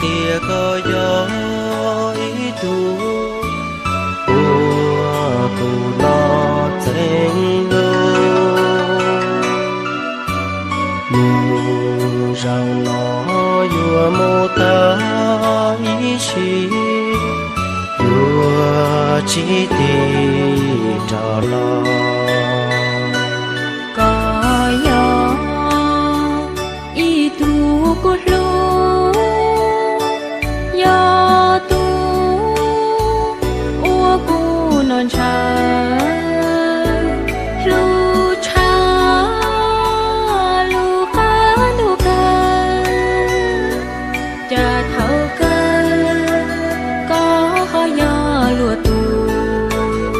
Tias koj yog ib tug uas kuv los txeeb lub. Mus zaum no yuav mus tag ib sim, yuav tsis tig rov los. Koj yog ib tug kuv hlub, yog tus uas kuv noj ntshaw, hlub tshaj lub qab ntuj kawg. Cas thaum kawg koj ho yog luag tus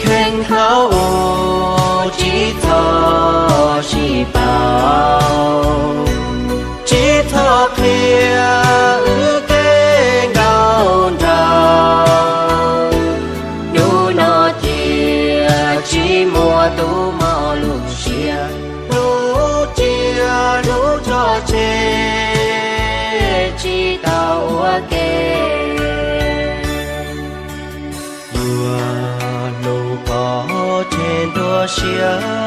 kheej hauv, tsis txhob sib pauv, tsis txhob qhia wb kev nkauj nraug. Hnub no cia tsis muaj tus mob lub siab, hlub tsis hlub tso tseg, tsis tau ua ke. Yuav hlub koj tseg nruab siab,